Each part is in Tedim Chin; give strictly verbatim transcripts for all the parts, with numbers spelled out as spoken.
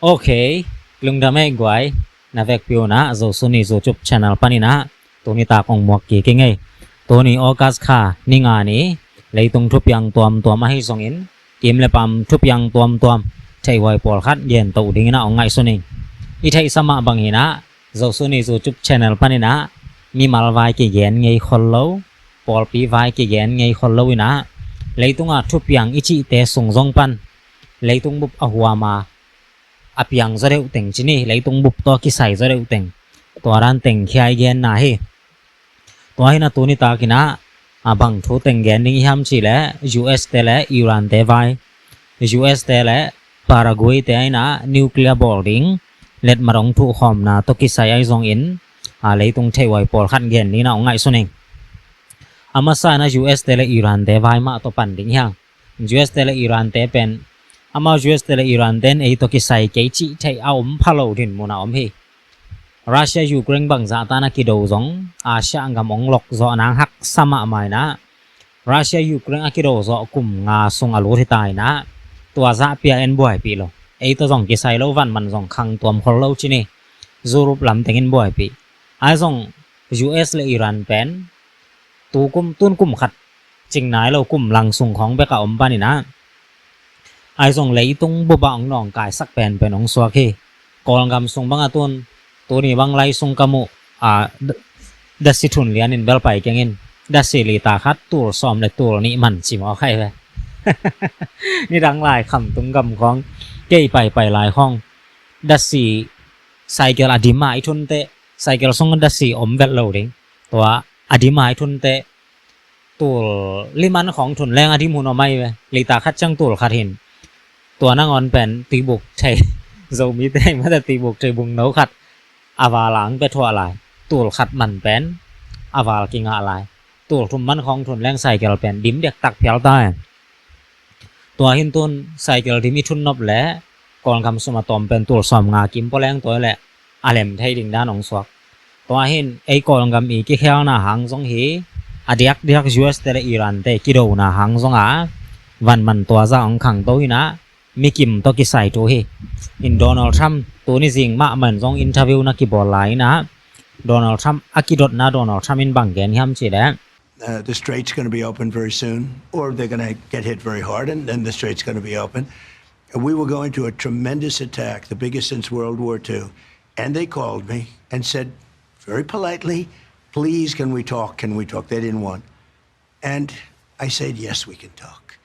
Ok, lungdam ei guai. Na vekpi un ah Zo Suni YouTube channel panin ah tuni tak ong muak kik ing ei. Tuni August kha ni nga ni, leitung thupiang tuamtuam ahi zongin, kim le pam thupiang tuamtuam theihhuai pawlkhat gento dingin ah ong ngaihsun ing. I theihsa mah bangin ah Zo Suni YouTube channel panin ah mimal vai kigen ngei khol lo, pawlpi vai kigen ngei khol lo in ah, leitung a thupiang i cihte sung zong pan leitung bup a huam a, a piang zaw deuh teng ci ni, leitung bup tawh kisai zaw deuh teng, tua dan teng khia i genna hi. Tua hi in ah tuni tak in ah, a bang thu teng gen ding i hiam cih leh U S te le Iran te vai, U S te le Paraguay te in ah nuclear bawl ding letmat ong thuhkhawmna tawh kisai ahi zongin, a, leitung theihhuai pawlkhat gen dingin ah ong ngaihsun ing. A masa in ah U S te le Iran te vai mah tawh pan ding hi hang. U S te le Iran te pen, amau U S te le Iran te in ei tawh kisai kei cih theih a om pha lo dinmun a om hi. Russia Ukraine bangzah tan a kido zong Asia gam ong lok zawh nang haksa mahmah in ah, Russia Ukraine a kido zawh kum nga sung a lut hi ta in ah, tua zah pia en buaipih lo. Ei tawh zong kisai lo, vanman zong khang tuam khol lo ci ni. Europe lam teng in buaipih. Ahi zong U S le Iran pen tu kum, tun kum khat cing nai lo, kum lang sung khawng bek a om panin ah, ahi zong leitung bup a ong nawngkaisak penpen ong suak hi. Kawlgam sung bang a tun, tuni bang lai sung ka muh, a, d-, datsi thun lian in bel pai keng in, datsi lita khat tul sawm le tul nih man ci mawk hi ve. Nidang lai Khamtung gam khawng, kei paipai lai khawng, datsi cycle a dim a i thun teh, cycle sung datsi om vet lo ding. Tua a dim a i thun teh, tul li man khawng thun leng a dim hun om ahi ve. Lita khat ciang tul khat hi in. Tua nangawn pen tuibuk thei, Zomite ahi mate tuibuk thei bungno khat a val a ong pia thuah lai. Tul khat man pen a val kingah lai. Tul thum man khawng thun leng cycle pen dim dektak phial ta e. Tua hi in tun cycle dim i thun nop leh Kawlgam sum a tawm pen tul sawmnga kim pua leng tua leh a lem thei ding dan ong suak. Tua hi in ei Kawlgam i kikhelna hang zong hi, a diakdiak U S te le Iran te kidona hang zong a, vanman tua zah ong khangto hi in ah, mikim tawh kisai thu hi. In Donald Trump tuni zing mahmah in zong interview na kibawl lai in ah, Donald Trump a kidotna, Donald Trump in bang gen hiam cih leh, Uh, the strait's gonna be open very soon, or they're gonna get hit very hard, and then the strait's gonna be open. And we will go into a tremendous attack, the biggest since World War Two. And they called me and said, very politely, please, can we talk? Can we talk? They didn't want. And I said, yes, we can talk.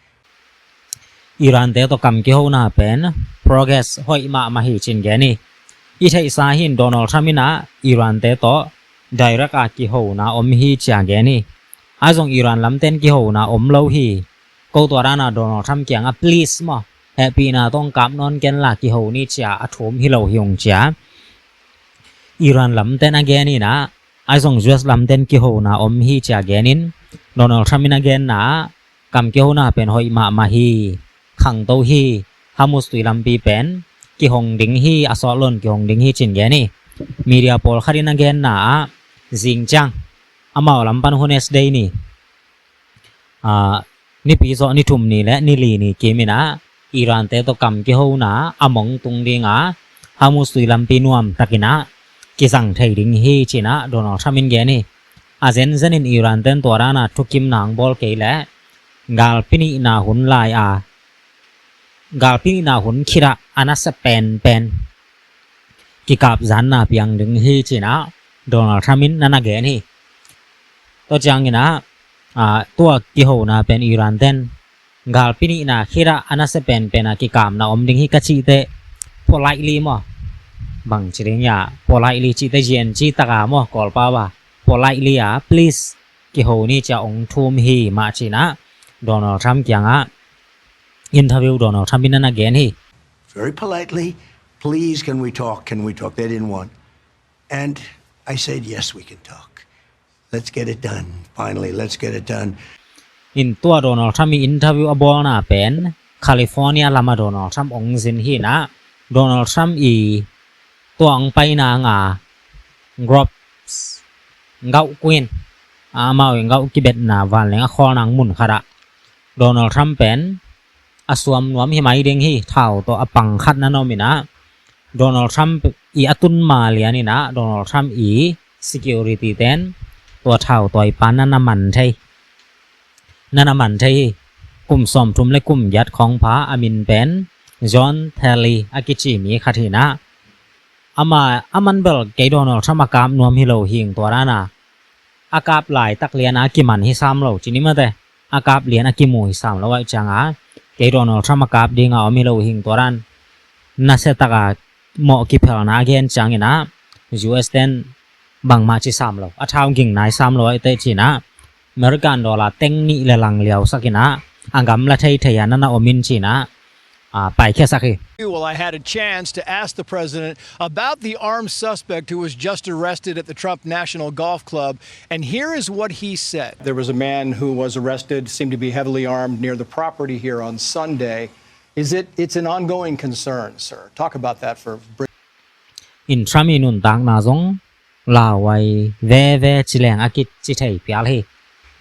Iran te tawh kam kihona pen progress hoih mahmah hi ci-in gen hi. I theihsa hi in Donald Trump in ah Iran te tawh direct a kihona om hi ci-a gen hi. Ahi zong Iran lamten kihona om lo hi. Ko tua dan a Donald Trump kiangah please maw, hehpihna tawh kap nawn ken la kiho ni ci-a a thum hi lo hi ung ci-a Iran lamten a gen hi in ah, ahi zong U S lamten kihona om hi ci-a gen in, Donald Trump in a genna ah kam kihona pen hoih mahmah hi, khangto hi, Hormuz tui lampi pen kihong ding hi, a sawt loin kihong ding hi ci-in gen hi. Media pawlkhat in a genna ah zing ciang, amau lam pan Wednesday ni, a, nipi zawh ni thum ni le ni li ni kim in ah Iran te tawh kam kihona a mong tung ding a, Hormuz tui lampi nuam takin ah kizang thei ding hi ci-in ah Donald Trump in gen hi. A zenzen in Iran ten tua dan a thukimna ong bawl kei leh galpi nihna hun lai a, galpi nihna hun khit ah a nasia penpen kikap zanna piang ding hi ci-in ah Donald Trump in na na gen hi. Tua ciangin ah, a, tua kihona pen Iran ten galpi nihna khit ah a nasia penpen a kikapna om ding hi ka cih teh, politely maw, bang ci ding hiam, politely cih teh G N G tak a maw, Kawlpau a, politely a please kiho ni ci-a ong thum hi mah ci-in ah Donald Trump kiangah interview Donald Trump in na na gen hi. Very politely, please, can we talk? Can we talk? They didn't want. And I said, yes, we can talk. Let's get it done. Finally, let's get it done. In tua Donald Trump i interview a bawlna pen California lam ah Donald Trump ong zin hi in ah, Donald Trump i tua ong paina nga Groves, Gauh Queen, amau in gauh kibetna vanleng a khawlna mun khat ah Donald Trump pen a suam nuam hi mai ding hi, thau tawh a pang khat na na om in ah, Donald Trump i a tun ma lian in ah Donald Trump i security ten tua thau tawi pa na na man thei, na na man thei hi. Kum sawmthum le kum giat khawng pha a min pen John Talley a kici mi khat hi in ah, ama a man bel kei Donald Trump a kap nuam hi lo hing tua dan a, a kap laitak lian a kiman hi sam lo ci ni mate, a kap lian a kimu hi sam lo ahih ciang a, kei Donald Trump a kap ding a om hi lo hing tua dan nasia tak a mawh kiphelna a gen ciang in ah, U S ten bangmah ci sam lo, a thau ging nai sam lo ahih teh ci in ah, American dollar teng nih le lang liausak in ah, a gamla thei thei a na na om in ci in ah, a, paikhiasak hi. Well, I had a chance to ask the president about the armed suspect who was just arrested at the Trump National Golf Club, and here is what he said. There was a man who was arrested, seemed to be heavily armed near the property here on Sunday. Is it, it's an ongoing concern, sir. Talk about that for Brit- In Trump i nuntakna zong lauhuai veve ci leng a kici thei pial hi.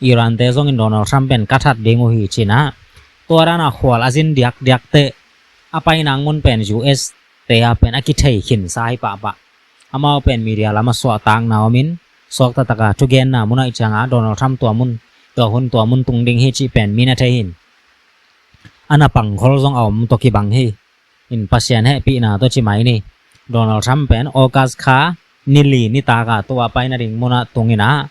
Iran te zongin Donald Trump pen ka that ding uh hi ci in ah, tua dan a khual a zin diakdiak teh a painang mun pen U S te a pen a kithei khinsa hi pahpah. Amau pen media lam a suahtakna om in, suak taktak a thugenna mun ahih ciang a Donald Trump tua mun, tua hun tua mun tung ding hi cih pen mi na thei hi in, a na pangkhol zong a om tawh kibang hi. In Pasian hehpihna tawh ci mai ni. Donald Trump pen August kha ni li nitak a tua pai nading mun ah tung in ah,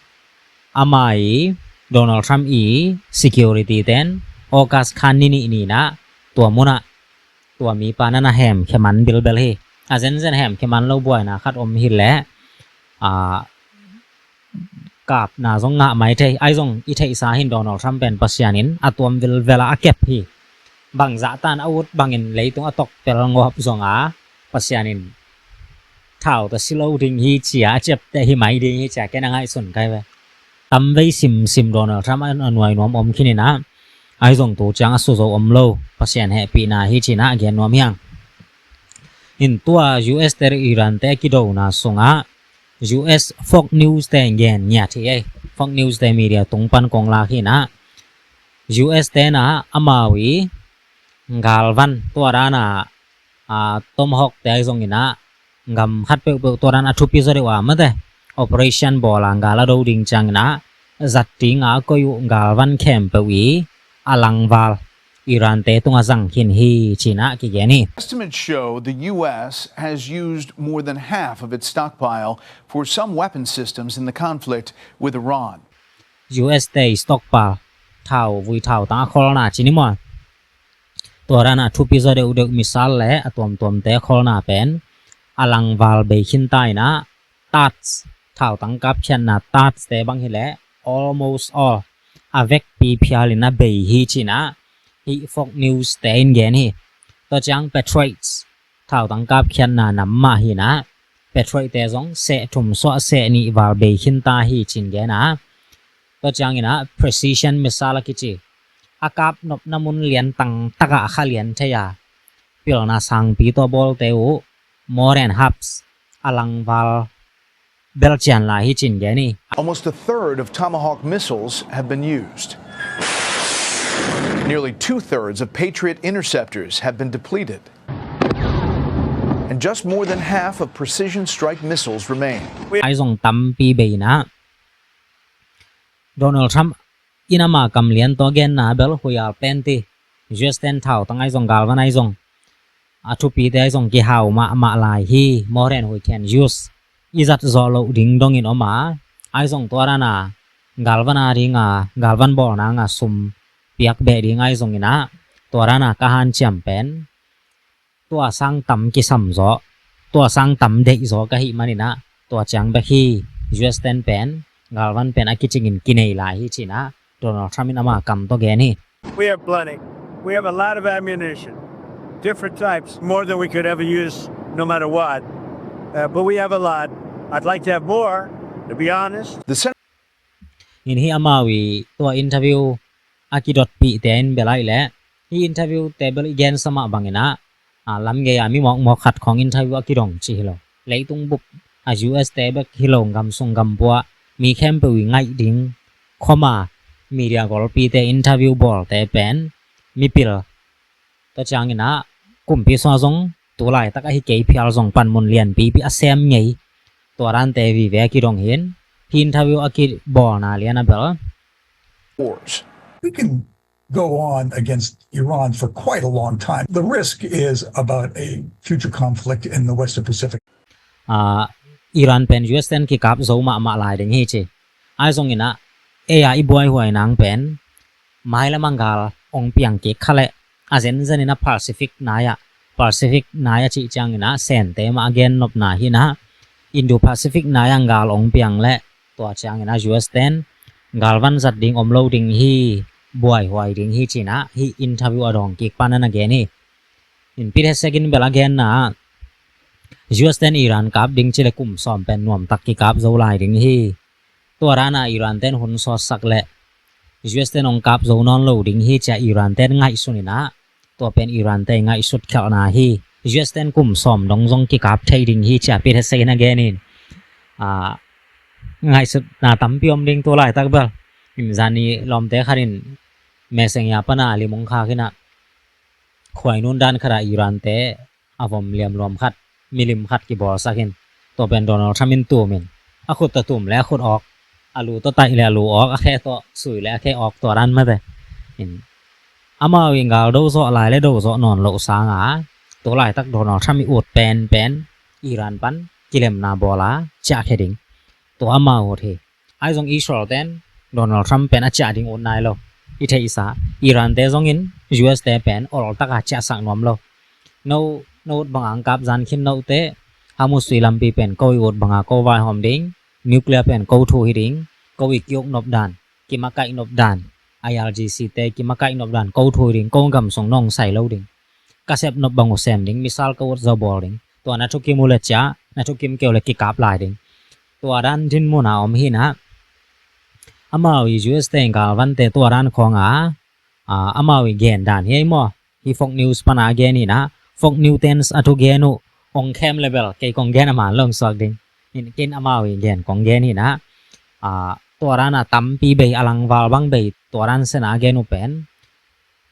ama i, Donald Trump i security ten August kha ni nih ni in ah tua mun ah tua mipa na na hemkhia man bilbel hi. A zenzen hemkhia man lo buaina khat om hi leh, a, kapna zong ngah mai thei. Ahi zong i theihsa hi in Donald Trump pen Pasian in a tuam vilvel a a kep hi. Bangzah tan a ut bangin leitung a tawk pel ngawp zong a, Pasian in thau tawh si lo ding hi ci a, a ciapteh hi mai ding hi ci a ken a ngaihsun kai ve. Tamvei simsim Donald Trump a nuai nuam om khin in ah, ahi zong tu ciang a suzo om lo, Pasian hehpihna hi ci in ah gen nuam hi hang. In tua U S te Iran te a kidona sungah U S Fox News te gen ngiat hi ei. Fox News te media tung pan kong lak hi in ah, U S te in ah amau i galvan tua dan a, a, Tomahawk te ahi zong in ah gam khat peuhpeuh tua dan a thupi zaw deuh a mate, operation bawl a gal a do ding ciang in ah zat ding a koih uh galvan khempeuh i a langval Iran te tungah zang khin hi ci in ah kigen hi. Estimates show the U S has used more than half of its stockpile for some weapon systems in the conflict with Iran. U S te stockpile, thau, vui thau tang a kholna ci ni maw, tua dan a thupi zaw deuhdeuh missile le a tuamtuamte kholna pen a langval bei khin ta in ah, THAADs, thau tang kapkhiatna THAADs te bang hi leh almost all, a vekpi phial in a bei hi ci in ah hih Fox News te in gen hi. Tua ciang Patriots, thau tang kapkhiatna nam mah hi in ah, Patriot te zong seh thum suah seh nih val bei khin ta hi ci in gen a. Tua ciang in ah precision missile a kici, a kap nopna mun lian tangtak ah kha lian thei a, pilna sangpi tawh bawlte uh more than half, a langval bel cian lai hi ci in gen hi. Almost a third of Tomahawk missiles have been used. Nearly two-thirds of Patriot interceptors have been depleted. And just more than half of precision strike missiles remain. Ahi zong tampi bei in ah, Donald Trump in ama kam lian tawh genna bel huial pen ti, U S ten thau tang ahi zong galvan ahi zong, a thupite ahi zong kihau mahmah lai hi, more than we can use. I zat zawh loh ding dongin om a, ahi zong tua dan a galvan a ding a, galvan bawlna nga sum piak beh ding ahi zong in ah, tua dan a ka hanciam pen tua sang tam kisam zaw, tua sang tam deih zaw ka hih man in ah, tua ciang bek hi, U S ten pen galvan pen a kicing in kinei lai hi ci in ah Donald Trump in ama kam tawh gen hi. We have plenty. We have a lot of ammunition, different types, more than we could ever use, no matter what. Uh, but we have a lot. I'd like to have more, to be honest. The Sen- In hi amau i tua interview a kidotpihte in bia lai leh, hi interview te bel i gensa mah bang in ah, a, lam gei a mi mawkmawk khat khawng interview a kidong ci hi lo. Leitung bup a U S te bek hi lo, gam sung gam pua mi khempeuh i ngaih ding khawm a, media golpite interview bawlte pen mipil, tua ciang in ah kumpi sung ah zong tu laitak ahi kei phial zong panmun lianpipi a sem ngei, tua dante vive a kidong hi in, hih interview a kibawlna lian a bel. Wars. We can go on against Iran for quite a long time. The risk is about a future conflict in the Western Pacific. Ah, Iran pen U S ten kikap zo mahmah lai ding hi ci. Ahi zongin ah, ei a i buaihuai nang pen, mailam a gal ong piang kik kha leh, a zenzen in a Pacific nai ah, Pacific nai a cih ciangin ah, Sente mah a gen nopna hi in ah, Indo-Pacific nai a gal ong piang leh, tua ciangin ah U S ten galvan zat ding om lo ding hi, buaihuai ding hi ci in ah, hih interview a dawng kik pan a na gen hi. In Pete Hegseth in bel a genna ah, U S ten Iran kap ding ci leh kum sawm pen nuamtak kikap zo lai ding hi. Tua dan ah Iran ten hun sawtsak leh U S ten ong kap zo nawn lo ding hi ci a Iran ten ngaihsun in ah, tua pen Iran te ngaihsut khelhna hi. U S ten kum sawm dong zong kikap thei ding hi ci a Pete Hegseth in a gen in. Ah, ngaihsutna tampi om ding tu laitak bel. In zani lawmte khat in Messenger pan a lim ong khak in ah, khuainun dan khat ah Iran te a vom liamluam khat, milim khat kibawlsak in, tua pen Donald Trump in tum in, a khut tawh tum leh a khut awk, a lu tawh taih leh a lu awk, a khe tawh sui leh a khe awk, tua dan mate. In, amau in gal do zawh lai leh do zawh nawn loh sang a, tu laitak Donald Trump i ut penpen Iran pan kilemna bawl a ciahkhia ding, tua amau ut hi. Ahi zong Israel ten Donald Trump pen a ciah ding ut nai lo. I theihsa, Iran te zongin U S te pen oltak a ciahsak nuam lo. No, no ut bang a ong kap zan khin note, Hormuz sui lampi pen ko i ut bang a ko vaihawm ding, nuclear pen ko thu hi ding, ko i kiuk nop dan, kimakaih nop dan, I R G C te kimakaih nop dan ko thu hi ding, ko gam sung nong sai lo ding. Ka sep nop bang uh sem ding, missile ka ut zaw bawl ding. Tua na thukim uh leh ciah, na thukim kei uh leh kikap lai ding. Tua dan dinmun a om hi in ah, amau i U S te galvante tua dan khawng a, ah, amau i gen dan hi ei maw. Hih Fox News pan a gen hi in ah, Fox News ten a thu gen uh ong khem leh bel kei kong gen a man lo ong suak ding. In ken amau i gen kong gen hi in ah, ah, tua dan a tampi bei, a langval bang bei, tua dan sen a gen uh pen,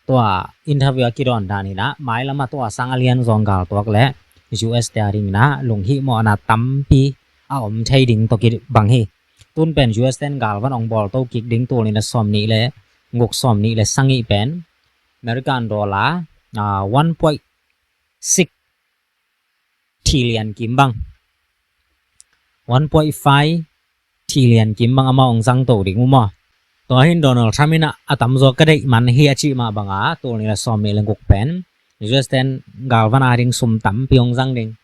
tua interview a kidawn dan hi in ah, mailam a tua sang a lian zong gal tuak leh U S te a ding in ah lunghihmawhna tampi a om thei ding tawh kibang hi. Tun pen U S ten galvan ong bawlto kik ding, tul nih leh sawm nih leh guk, sawm nih leh sagih pen American dollar, ah, one point six trillion kim bang, one point five trillion kim bang amau ong zangto ding uh maw. Tua hi in Donald Trump in ah, a tamzaw ka deih man hi a cih mah bang a, tul nih leh sawm nih leh guk pen U S ten galvan a ding sum tampi ong zang ding.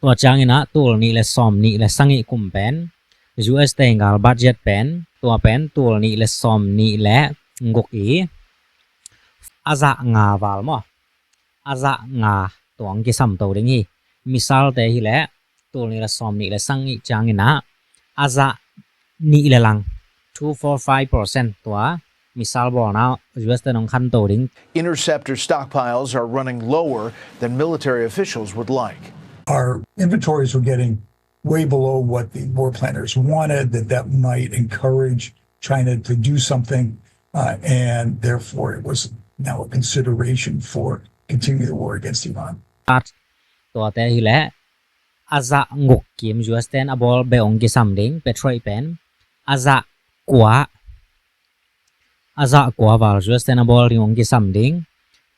Tua ciangin ah tul nih leh sawm nih leh sagih kum pen U S te gal budget pen, tua pen tul nih leh sawm nih leh guk i a zah nga val maw, a zah nga tua ong kisamto ding hi. Missile te hi leh, tul nih leh sawm nih leh sagih ciangin ah, a zah nih leh lang, two four five percent tua missile bawlna U S ten ong khanto ding. Interceptor stockpiles are running lower than military officials would like. Our inventories were getting way below what the war planners wanted, that that might encourage China to do something, uh, and therefore it was now a consideration for continuing the war against Iran. Tua te hi leh, a zah guk kim U S ten a bawl beh ong kisam ding, Patriot pen a zah kua, a zah kua val U S ten a bawl ding ong kisam ding.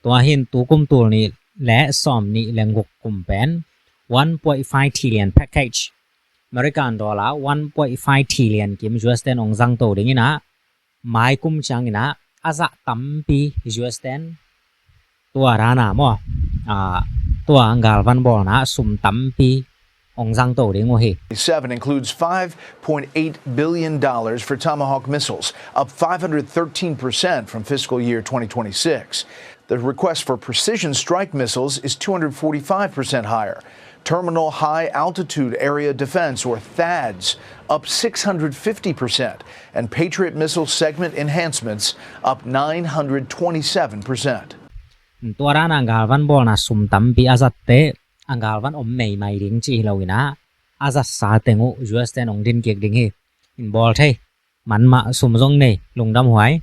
Tua hi in tu kum tul nih leh sawm nih leh guk kum pen one point five trillion package, American dollar one point five trillion kim U S ten ong zangto ding in ah, mai kum ciangin ah a zah tampi U S ten tua dan a maw, ah, tua galvan bawlna sum tampi ong zangto ding uh hi. Seven includes five point eight billion dollars for Tomahawk missiles, up five hundred thirteen percent from fiscal year twenty twenty-six. The request for precision strike missiles is two hundred forty-five percent higher. Terminal High Altitude Area Defense, or THAADs, up six hundred fifty percent, and Patriot missile segment enhancements up nine hundred twenty-seven percent. Tua dan a galvan bawlna sum tampi a zatte, a galvan om meimai ding cih hi lo in ah, a zatsa teng uh U S ten ong din kik ding hi. In bawl thei, man mah sum zong nei, lungdam huai.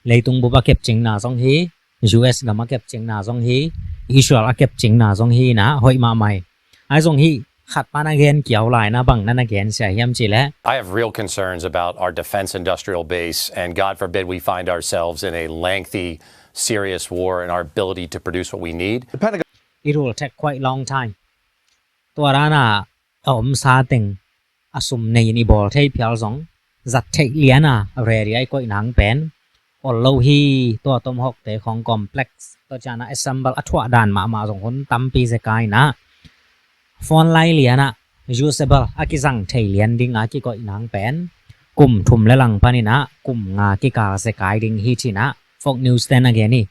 Leitung bup a kepcingna zong hi, U S gam a kepcingna zong hi, Israel a kepcingna zong hi inah hoih mahmah hi. Ahi zong hih khat pan a gen kiau lai inah bang na na gen sia hiam cih leh, I have real concerns about our defense industrial base, and God forbid we find ourselves in a lengthy, serious war and our ability to produce what we need. It will take quite long time. Tua dan a a omsa teng a sum nei in i bawl thei phial zong zat theih lian a ready a i koih nang pen ol lo hi. Tua tomahawkte khong complex, tua ciang a assemble a thuah dan mahmah zong hun tampi zekai inah phone lai lian ah usable a kizang thei lian ding a kikoih nang pen kum thum le lang pan inah kum nga kikal zekai ding hi ci inah Fox News ten a gen hi.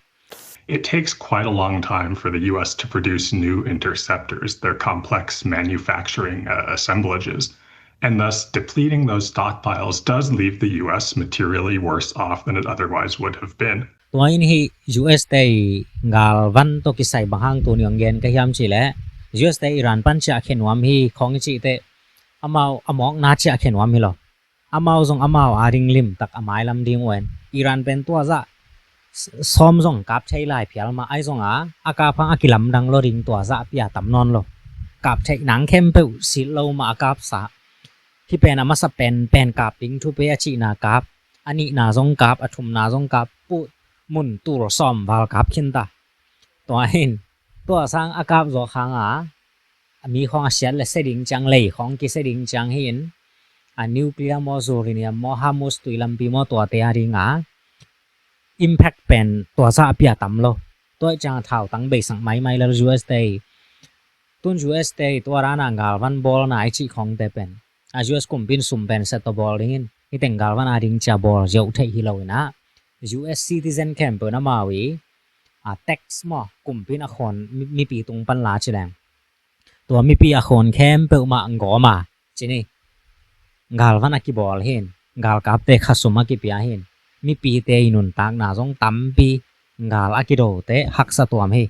It takes quite a long time for the U S to produce new interceptors. They're complex manufacturing uh, assemblages, and thus depleting those stockpiles does leave the U S materially worse off than it otherwise would have been. Tua in hih U S te i galvan tawh kisai bang hang tuni ong gen ka hiam cih leh, U S te Iran pan ciah khe nuam hi khong i cih teh amau a mawkna ciah khe nuam hi lo. Amau zong amau ading limtak a mailam ding uh en. Iran pen tua zah sawm zong kap thei lai phial mah ahi zong a, a kap hang a kilamdang lo ding tua zah pia tam nawn lo. Kap theih nang khempeuh silh lo mah a kapsa. Hih pen a masa pen pen kap ding thupi a cihna kap, a nihna zong kap, a thumna zong kap, puh mun tul sawm val kap khinta. Tua hin tua sang a kap zawk hang a, a mi khawng a siat le se ding ciang, lei khawng kise ding ciang hi in, a nuclear maw, uranium maw, Hormuz tui lampi maw, tuate a ding a impact pen tua zah a pia tam lo. Tua i ciang a thautang beisak maimai lel U S te i. Tun U S te i tua dan a galvan bawlna i cih khawngte pen a U S kumpi in sum pen set tawh bawl ding in, hih teng galvan a ding cia bawl ziau theih hi lo inah, U S citizen khempeuh in amau i a tax maw, kumpi in a khawn mipi tung pan la ci leng, tua mipi a khawn khempeuh mah gawm a ci ni. Galvan a kibawl hin, galkapte khasum a kipia hin, mipite i nuntakna zong tampi gal a kidote haksa tuam hi.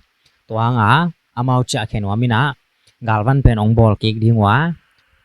Tua hang a amau ciah khe nuam inah galvan pen ong bawl kik ding uh a,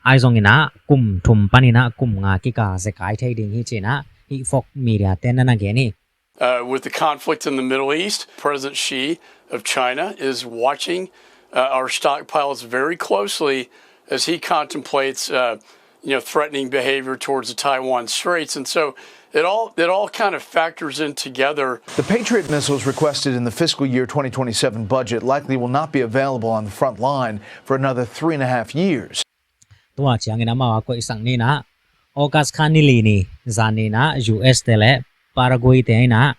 ahi zong inah kum thum pan inah kum nga kikal zekai thei ding hi ci inah hih Fox Media ten na na gen hi. Uh, with the conflict in the Middle East, President Xi of China is watching uh, our stockpiles very closely as he contemplates uh, you know, threatening behavior towards the Taiwan Straits. And so it all, it all kind of factors in together. The Patriot missiles requested in the fiscal year twenty twenty-seven budget likely will not be available on the front line for another three and a half years. Tua ciangin amau a koihsak ni inah August kha ni li ni zan ni inah U S te le Paraguay te inah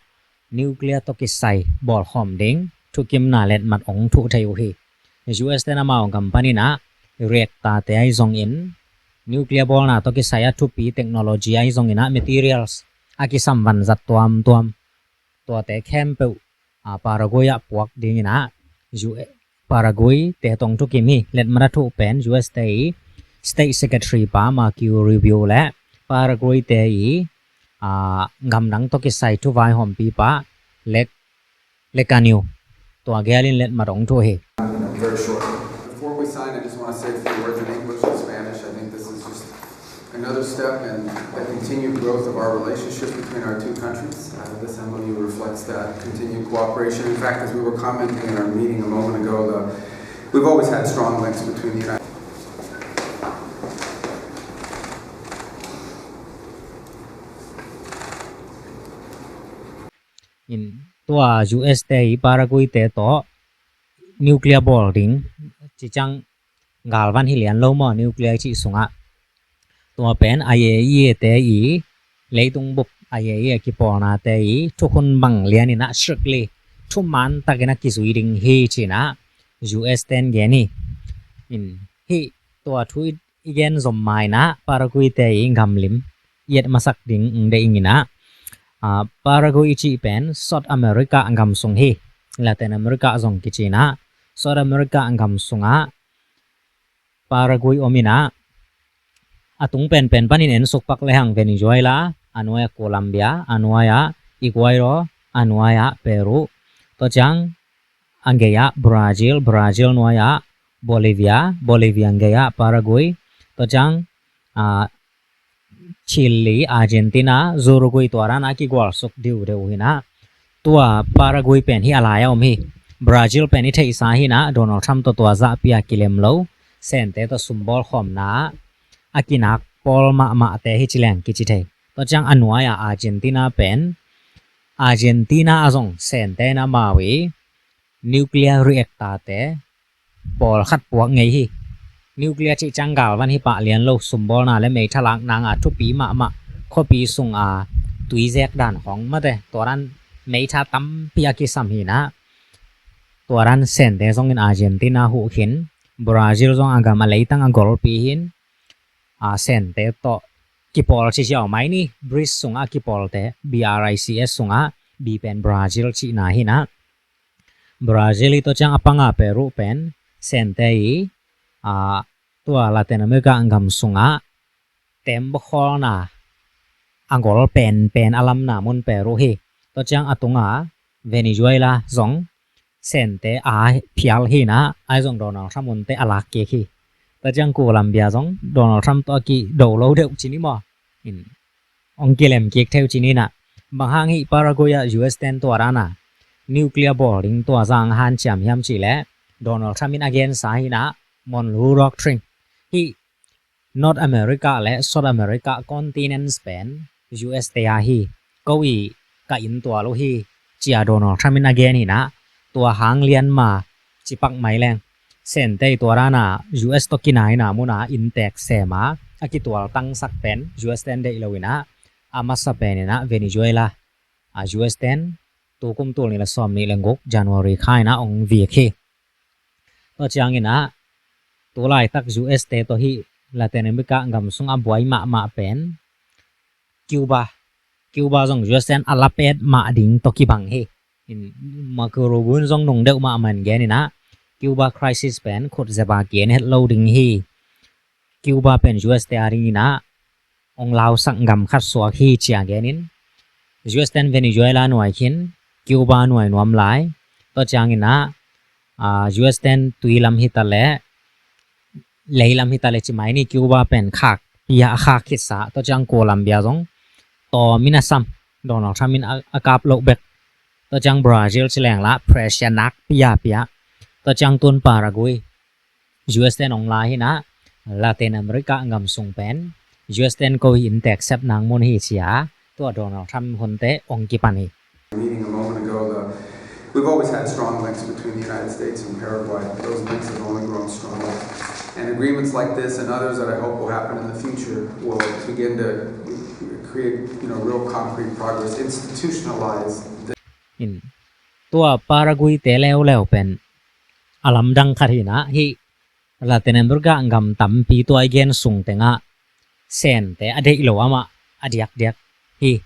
nuclear tawh kisai bawlkhawm ding thukimna letmat ong thuh thei uh hi. U S te in amau gam pan inah reactor te ahi zongin, nuclear bawlna tawh kisai a thupi technology ahi zong inah materials a kisam vanzat tuamtuam tuate khempeuh a Paraguay ah puak ding inah U- Paraguay te tawh thukim hi. Letmat a thuh pen U S te i State Secretary pa Marco Rubio le Paraguay te i a gamdang tawh kisai thuvaihawmpi pa Lek Lekaniu, tua gel in letmat ong thuh hi. Before we sign, I just want to say a few words in English and Spanish. I think this is just another step in the continued growth of our relationship between our two countries. Uh, this M O U reflects that continued cooperation. In fact, as we were commenting in our meeting a moment ago, the, we've always had strong links between the United In tua U S te i Paraguay te tawh nuclear bawl ding ci ciang galvan hi lian lo maw, nuclear cih sungah. Tua pen I A E A te i leitung bup I A E A kipawlnate i thukhun bang lian inah strictly thuman takin a kizui ding hi ci inah U S ten gen hi. In hih tua thu i gen zom ma inah Paraguay te i gamlim i et masak ding ong deih ing inah, a, Paraguay i cih pen South America gam sung hi. Latin America zong kici inah South America gam sungah Paraguay om inah, a tung penpen panin ensuk pak lehang Venezuela, a nuai-ah Colombia, a nuai-ah Ecuador, a nuai-ah Peru, tua ciang a gei-ah Brazil, Brazil nuai-ah Bolivia, Bolivia gei-ah Paraguay, tua ciang a, Chile, Argentina, Uruguay tua dan a kigualsuk diudeu uh hi inah, tua Paraguay pen hih a lai-ah om hi. Brazil pen i theihsa hi-in ah Donald Trump tawh tua zahpi-a kilem lo, Sente tawh sumbawl khawmna a kinak pawl mahmahte hi ci leng kici thei. Tua ciang a nuai-a Argentina pen, Argentina ah zong Sente in amau i nuclear reactor-te pawlkhat puak ngei hi. Nuclear cih ciang galvan hi pah lian lo, sumbawlna le meitha lak nang a thupi mahmah, khuapi sung a tuizek dan khawng mate, tua dan meitha tampi a kisam hi-in ah, tua dan Sente zongin Argentina huh khin, Brazil zong a gam a leitang a golpi hi-in, a Sente tawh kipawl ci ziau mai ni, BRICS sungah a kipawlte, B R I C S sungah, B pen Brazil cihna hi-in ah, Brazil i tua ciang a panga Peru pen Sente i, a, tua Latin America gam sungah tembaw khawlna a gol penpen a lamna mun Peru hi. Tua ciang a tunga Venezuela zong Sente a phial hi-in ah, ahi zong Donald Trump hunte a lak kik hi. Tua ciang Colombia zong Donald Trump tawh a kido lo deuh ci ni maw, in hong kilem kik thei uh ci ni-in ah. Bang hang hih Paraguay ah U S ten tua dan a nuclear bawl ding tua zang hanciam hiam cih leh, Donald Trump in a gensa hi-in ah, Monroe Doctrine. Hih North America le South America continents pen U S te a hi, ko i ka inntual uh hi, ci-a Donald Trump in a gen hi-in ah, tua hang lianma ci pak mai leng, Sente i tua dan a U S tawh kinaina mun a inntek sem a, a kitual tangsak pen U S ten deih lo-in ah, a masa pen in ah Venezuela, a, U S ten tu kum tul nih le sawmnih le guk January kha in ah hong vik hi. Tua ciangin ah, tu laitak U S te tawh hih Latin America gam sungah buai mahmah pen Cuba. Cuba zong U S ten a lapet mah ding tawh kibang hi. In, Marco Rubio in zong nung deuh mahmah in gen in ah, Cuba crisis pen khut zep a ki-en het lo ding hi. Cuba pen U S te a dingin ah hong lausak gam khat suak hi, ci-a genin, U S ten Venezuela nuai khin, Cuba nuai nuam lai. Tua ciangin ah, a, U S ten tui lam hi ta leh, lei lam hi ta leh ci mai ni, Cuba pen khak pi-a a khak khitsa. Tua ciang Colombia zong tawm in a sam, Donald Trump in a, a kap loh bek. Tua ciang Brazil ci leng lah pressure nakpi-a pia. Tua ciang tun Paraguay, U S ten hong la hi-in ah, Latin America gam sung pen U S ten ko i inntek sep nang mun hi, ci-a tua Donald Trump hunte hong kipan hi. Meeting a moment ago, the, we've always had strong links between the United States and Paraguay. Those links have only grown stronger. And agreements like this and others that I hope will happen in the future will begin to create, you know, real concrete progress, institutionalize the In, tua Paraguay te leuleu pen a lamdang khat hi-in ah, hih Latin America gam tampi tua i gen sung tengah Sente a deih lo amah a diakdiak hi.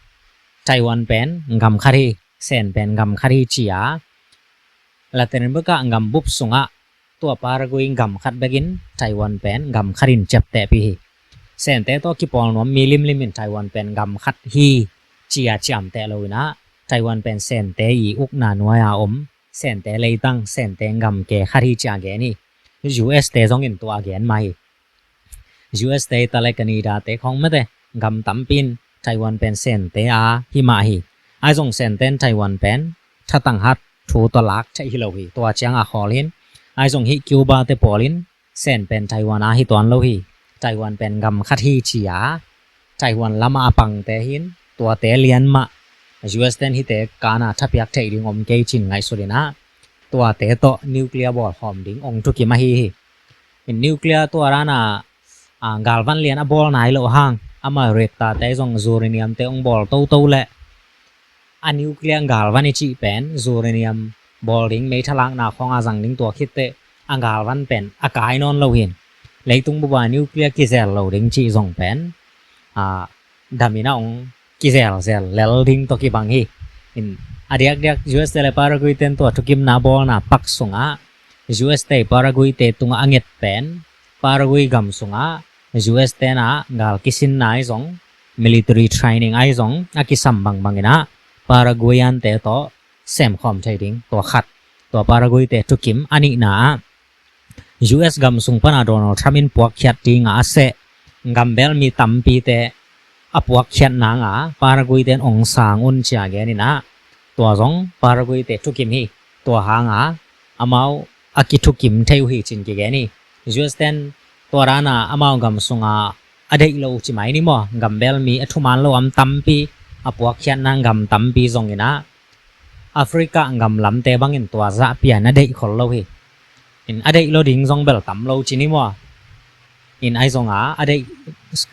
Taiwan pen gam khat hi, Sen pen gam khat hi, ci-a Latin America gam bup sungah tua Paraguay gam khat bekin Taiwan pen gam khat in ciaptehpih hi. Sente tawh kipawl nuam mi limlim in Taiwan pen gam khat hi, ci-a ciamteh lo-in ah, Taiwan pen Sente i ukna nuai-a om, Sente leitang, Sente gamke khat hi, ci-a gen hi. U S te zongin tua a gen mah hi. U S te hi ta leh Canada te khawng mate, gam tampi in Taiwan pen Sente a hi mah hi. Ahi zong Sente in Taiwan pen thatang hat thu tawh lak theih hi lo hi. Tua ciang a khawl hi-in, ahi zong hih Cuba te pawl in Sen pen Taiwan a hi tuan lo hi. Taiwan pen gam khat hi, ci-a Taiwan lamah a pangte hi-in, tuate lian mah U S ten hihte kan a thapiak theih ding om kei, ci-in ngaihsut in ah, tuate tawh nuclear bawl khawm ding hong thukim ahi hi. In, nuclear tua dan a, a, galvan lian a bawl nai loh hang, ama reactor te zong uranium te hong bawl toto leh, a nuclear galvan i cih pen uranium bawl ding, meitha lakna khawng a zang ding, tua khit teh a galvan pen a kai nawn lo hi-in, leitung bup a nuclear kizel lo ding cih zong pen, a, dam in ah hong kizelzel lel ding tawh kibang hi. In, a diakdiak U S te le Paraguay ten tua thukimna bawlna pak sungah U S te Paraguay te tungah a nget pen, Paraguay gam sungah U S ten ah gal kisinna ahi zong, military training ahi zong a kisam bangbang in ah, Paraguayan te tawh semkhawm thei ding, tua khat. Tua Paraguay te thukim. A nihna ah, U S gam sung pan a Donald Trump in puakkhiat ding a seh gambel mi tampite a puakkhiat nang a Paraguay ten hong sang un, ci-a gen in ah, tua zong Paraguay te thukim hi. Tua hang a amau a kithukim thei uh hi cin kigen hi. U S ten tua dana amau gam sunga a deih lo ci mai ni maw, gambel mi a thuman lo om tampi, a puakkhiatna gam tampi zong inah Africa gam lamte bangin tua zah pian a deih khol lo hi. In a deih lo ding zong bel tam lo ci ni maw. In ai zonga a deih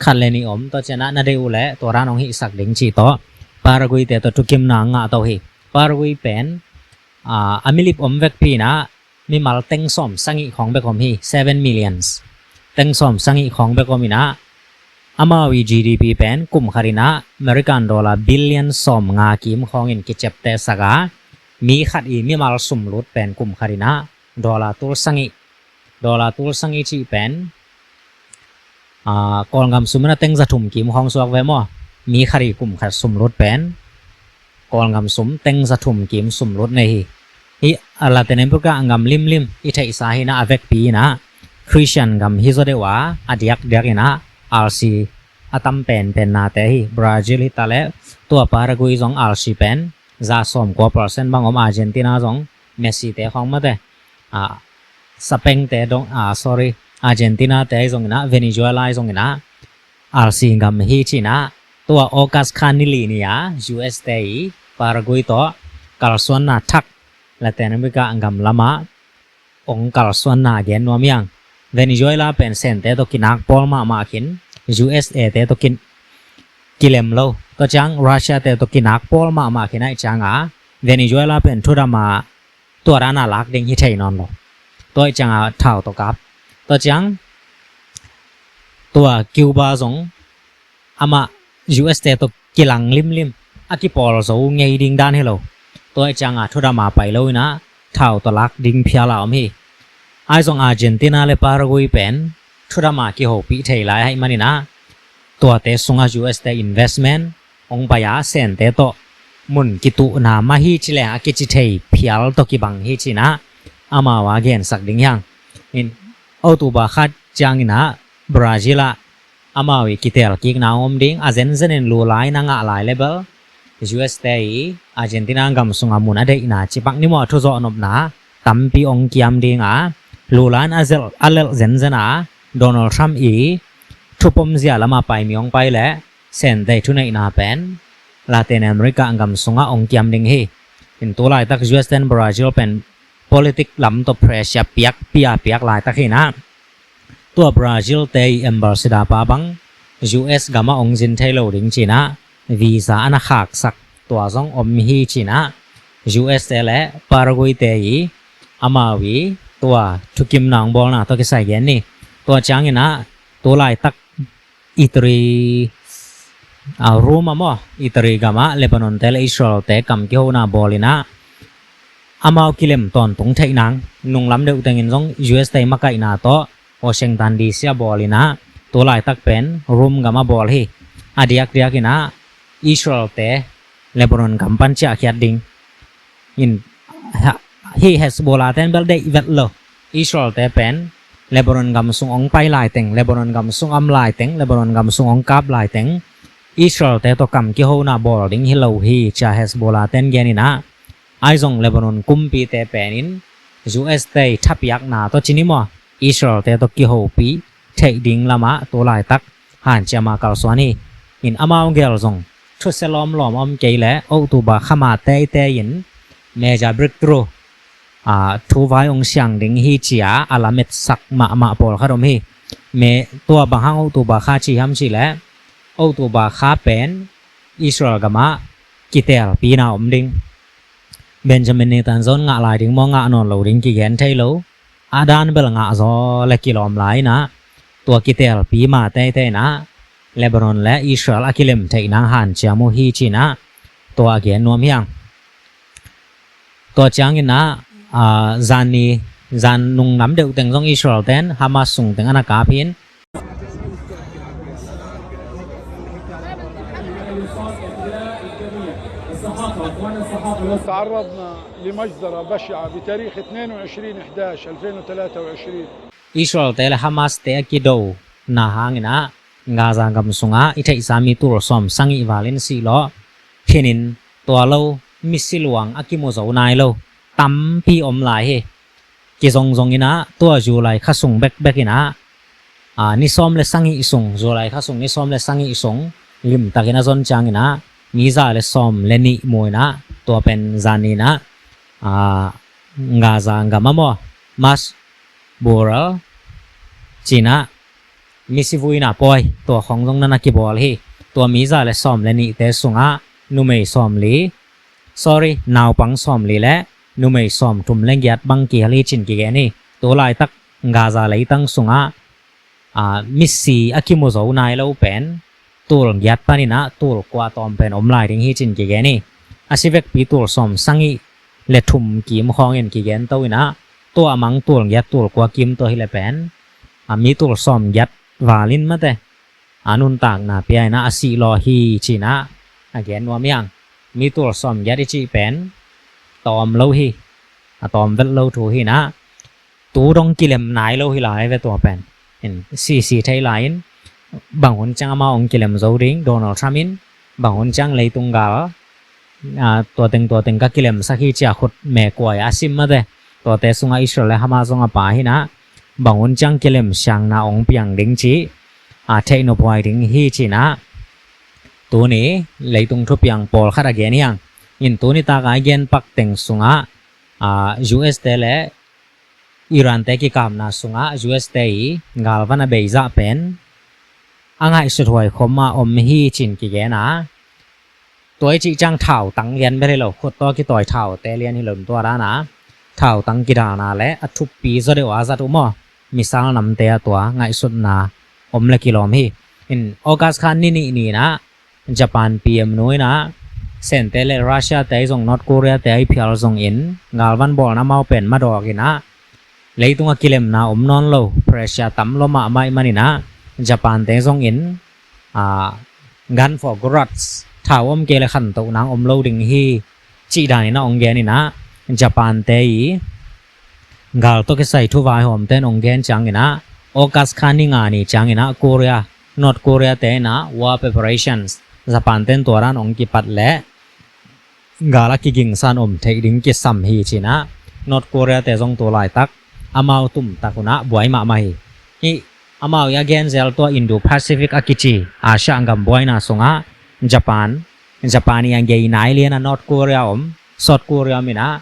khat le nih om, tua cianah na deih uh leh tua dan hong hihsak ding ci tawh Paraguay te tawh thukimna ngah to hi. Paraguay pen a, a milip om vekpi inah mimal teng sawm sagih khawng bek om hi, seven millions. Teng sawm sagih khawng bek om inah amau i G D P pen kum khat inah American dollar billion sawm nga kim khawngin kicepte saka, mi khat i mimal sumlut pen kum khat inah dollar tul sagih, dollar tul sagih cih pen a, Kawlgam sum inah teng za thum kim khawng suak ve maw. Mi khat i kum khat sumlut pen Kawlgam sum teng za thum kim sumlut nei hi. Hih a Latin America gam limlim i theihsa hi inah a vekpi inah Christian gam hi zaw deuh a, a diakdiak inah R C a tam penpen nate hi. Brazil hi ta leh tua Paraguay zong R C pen za sawm kua percent bang om, Argentina zong Messi te khawng mate, a, Spain te dong, a, sorry, Argentina te zong inah Venezuela zong inah R C gam hi ci inah tua August kha ni li ni a U S te i Paraguay tawh kalsuanna thak Latin America gam lamah ong kalsuanna gen nuam hiang. Venezuela pen Sente tawh kinak pawl mahmah khin, U S A te tawh kin kilem lo. Tua ciang Russia te tawh kinak pawl mahmah khin ai cianga Venezuela pen thudama tua dana lak ding hi thei nawn lo. Tua ai cianga thau tawh kap. Tua ciang tua Cuba zong amah U S te tawh kilang limlim a kipawl zo ngei ding dan hi lo. Tua ai cianga thudama pai lo inah thau tawh lak ding phiala om hi. Ai zong Argentina le Paraguay pen thudama kihopih thei lai hai maninah tuate sungah U S te investment ong pai a Sente tawh mun kituhna mah hi cileh a kici thei phial tawh kibang hi cinah amau a gensak ding hiang. In October kha cianginah Brazil ah amau i kitelkikna om ding, a zenzenin lulai na ngah lai le bel U S te i Argentina gam sunga mun a deihna cipak ni maw, thuzawh nopna tampi ong kiam dinga lulai in a zelh a lelh zenzen a Donald Trump i thupom zia lama pai mi ong pai leh Sente thuneihna pen Latin America gam sungah ong kiam ding hi. In tu laitak U S ten Brazil pen politik lam tawh pressure piak pia piak laitak hinah tua Brazil te i ambassador pa bang U S gamah ong zin thei lo ding cinah visa ana khaksak tua zong om hi cinah U S te le Paraguay te i amau i tua thukimna ong bawlna tawh kisai gen ni. Tua cianginah tu laitak Itri a Rome ah maw, Itri gamah Lebanon te le Israel te kam kihona bawlinah amau kilem tawntung theih nang nunglam deuh tengin zong U S te makaihna tawh Washington D C a bawlinah tu laitak pen Rome gamah bawl hi. A diakdiakinah Israel te Lebanon gam pan ciahkhiat ding in hih Hezbollah ten bel deih vet lo. Israel te pen Lebanon gam sung ong pai laiteng, Lebanon gam sung am laiteng, Lebanon gam sung ong kap laiteng Israel te tawh kam kihona bawl ding hi lo hi cia Hezbollah ten geninah ai zong Lebanon kumpite penin U S te i thapiakna tawh cini maw Israel te tawh kihopi theih ding lamah tu laitak hanciama kalsuan hi. In amau gel zong thuse lawmlawm om kei leh October khama teitei in major breakthrough thu vai ong siang ding hi cia a lametsak mahmah pawlkhat om hi. Me tua bang hang October kha ci hiam cih leh October kha pen Israel gamah kitelpina om ding. Benjamin Netanyahu ngah lai ding maw ngah nawn lo ding kigen thei lo. A dan bel ngah zaw le kilawm lai inah tua kitelpi ma teitei inah Lebanon le Israel a kilem theih nang hanciam uh hi cinah tua a gen nuam hiang. Tua cianginah zan ni zan nung nam deuh teng zong Israel ten Hamas sung teng ana kap hin. تعرضنا لمجزرة بشعة بتاريخ اثنين وعشرين حداش ألفين وثلاثة وعشرين. Israel te le Hamas te a kido na hanginah Gaza gam sungah i theihsa mi tul sawm sagih valin sihlawh thinin tua lo misi luang a kimu zo nai lo tampi om lai hi. kizongzong inah, tua July kha sung bekbek inah, a, ni sawm le sagih sung, July kha sung ni sawm le sagih sung limtakin a zon ciang inah, mi za le sawm le nih mu inah, tua pen zan ni inah, a, Gaza gam a maw, Mas Bural ci inah, misi vuina pawi, tua khong zong na na kibawl hi. Tua mi za le sawm le nihte sungah numei sawmli, sorry, naupang sawmli le numei sawmthum le giat bang kihel hi cin kigen hi. Tu laitak Gaza leitang sungah, a, misi a kimu zo nai lo pen tul giat paninah tul kua tawm pen om lai ding hi cin kigen hi. A si vekpi tul sawm sagih le thum kim khawngin kigen to inah, tua a mang tul giat tul kua kim tua hi le pen, a, mi tul sawm giat valin mate, a, nuntakna pia inah a sih law hi ci inah a gen nuam hi hang. Mi tul sawm giat i cih pen tawm lo hi, a tawm vet lo thu hi inah, tu dong kilem nai lo hi lai ve tua pen. In sisi thei lai in, bang hun ciang amau ong kilem zo ding, Donald Trump in, bang hun ciang leitung gal, a, tua teng tua teng ka kilemsak hi ci a khut mekuai a sim mate. Tuate sungah Israel le Hamas zong a pha hi inah, bang hun ciang kilem siangna ong piang ding ci, a, theih nophuai ding hi ci inah, tuni leitung thupiang pawlkhat a gen hi hang. In tuni tak a i gen pak teng sungah, a, U S te le Iran te kikapna sungah U S te i galvan a beizah pen a ngaihsut huai khom a om hi cin kigen a, tua i cih ciang thautang lian bel hi lo, khut tawh kitawi thaute lian hi lo, tua dan a thautang kidalna le a thuppi zaw deuh a zat uh maw, missile namte a tua ngaihsutna om le kilawm hi. In August kha ni nih ni inah Japan P M nu inah Sente le Russia te ahi zong North Korea te ahi phial zongin galvan bawlna amau pen madawk inah, leitung a kilemna om nawn lo, pressure tam lua mahmah ahih man inah Japan te zongin, a, gun for grudge, thau om kei le khantoh nang om lo ding hi cih dan inah ong gen inah, Japan te i gal tawh kisai thu vaihawmte in ong gen ciang inah, August kha ni nga ni ciang inah Korea, North Korea te inah war preparations, Japan te in tua dan ong kipat leh gal a kigingsan om theih ding kisam hi ci inah, North Korea te zong tu laitak amau tumtak hun ah buai mahmah hi. Hih amau i a gen zel tua Indo-Pacific a kici Asia gam buaina sungah Japan, Japan i a gei nai lian a North Korea om, South Korea om inah,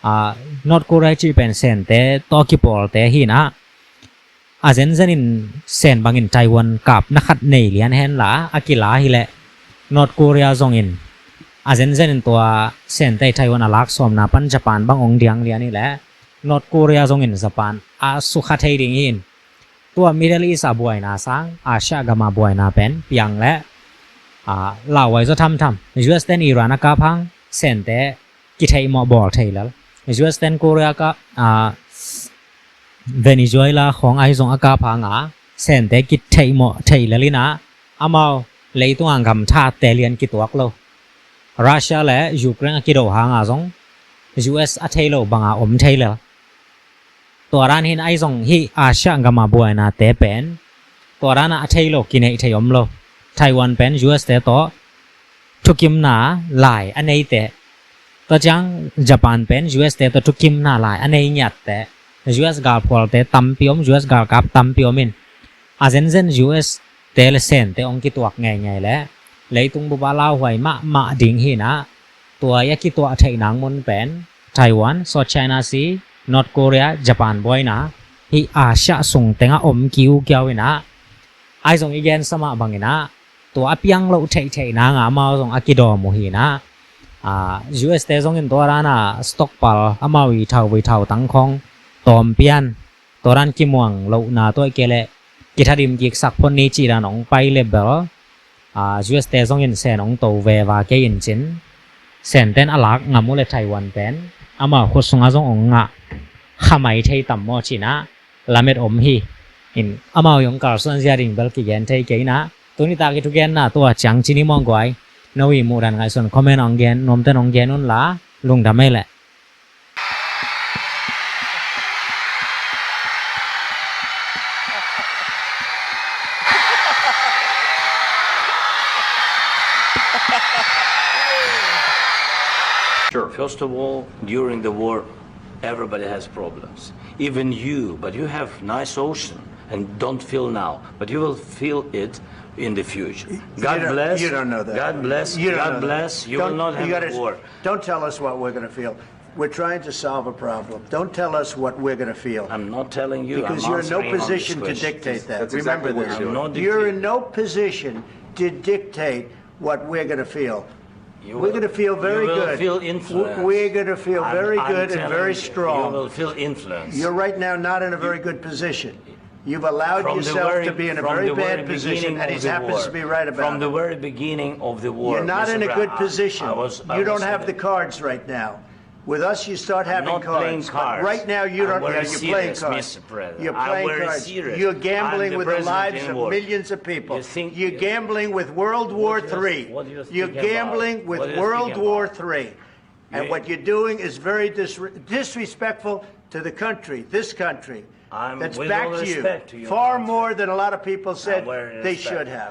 a, North Korea cih pen Sente tawh kipawlte hi inah, a zenzen in Sen bangin Taiwan kapna khat nei lian henla, a kila hi leh North Korea zongin a zenzen in tua Sente Taiwan a lak sawmna pan Japan bang ong diang lian hi leh North Korea zongin Japan a sukha thei ding hi in, tua Middle East a buaina sang Asia gam a buaina pen piang leh, a, lauhuai zaw thamtham. U S ten Iran a kap hang Sente kitheihmawh bawl thei lel. U S ten Korea ka, a, Venezuela khawng ahi zong a kap hang a Sente kitheihmawh thei lel inah, amau leitung a gam thate lian kituak lo. Russia le Ukraine a kido hang a zong U S a thei lo banga om thei lel. Tua dan hi inah ahi zong hih Asia gam a buainate pen tua dan a a thei lo kineih thei om lo. Taiwan pen U S te tawh thukimna lai a neite, tua ciang Japan pen U S te tawh thukimna lai a nei ngiatte, U S galphualte tampi om, U S galkap tampi om in, a zenzen U S te le Sente ong kituak ngeingei leh leitung bup ah lauhuai mahmah ding hi inah, tua i a kituah theih nang mun pen Taiwan, South China Sea, North Korea, Japan buaina hih Asia sung tengah om kiukiau inah, ahi zong i gensa mah bang inah tua a piang loh theihtheih nang a amau zong a kidawm uh hi inah, a, U S te zongin tua dan a stockpile amau i thauvui thautang khawng tawm pian, tua dan kimuang lohna tua i kei leh kithadim kiksak phot ni cih dan ong pai leh bel, a, U S te zongin Sen ong to veva kei in cin, Senten a lak ngam uh leh Taiwan pen amau khut sungah zong ong ngah khamai thei tam maw ci inah lamet om hi. In amau i ong kalsuan zia ding bel kigen thei kei inah, tuni tak i thugenna tua ciang ci ni maw guai. No i muhdan ngaihsun comment ong gen nuamten ong gen unla, lungdam ei leh. Sure. First of all, during the war, Everybody has problems, even you. But you have nice ocean and don't feel now, but you will feel it in the future. God bless. You don't know that. God bless. God bless. You will not have a war. Don't tell us what we're going to feel. We're trying to solve a problem. Don't tell us what we're going to feel. I'm not telling you. Because you're in no position to dictate that. Remember this. You're in no position to dictate what we're going to feel. We're going to feel very good. We're going to feel very good and very strong. You will feel influence. You're right now not in a very good position. You've allowed yourself to be in a very bad position, and it happens to be right about. From the very beginning of the war, you're not in a good position. You don't have the cards right now. With us, you start having cards. But right now, you don't. Yeah, you're playing cards. You're playing cards. You're gambling with the lives of millions of people. You're gambling with World War Three. You're gambling with World War Three. And what you're doing is very disre- disrespectful to the country, this country, that's backed you far more than a lot of people said they should have.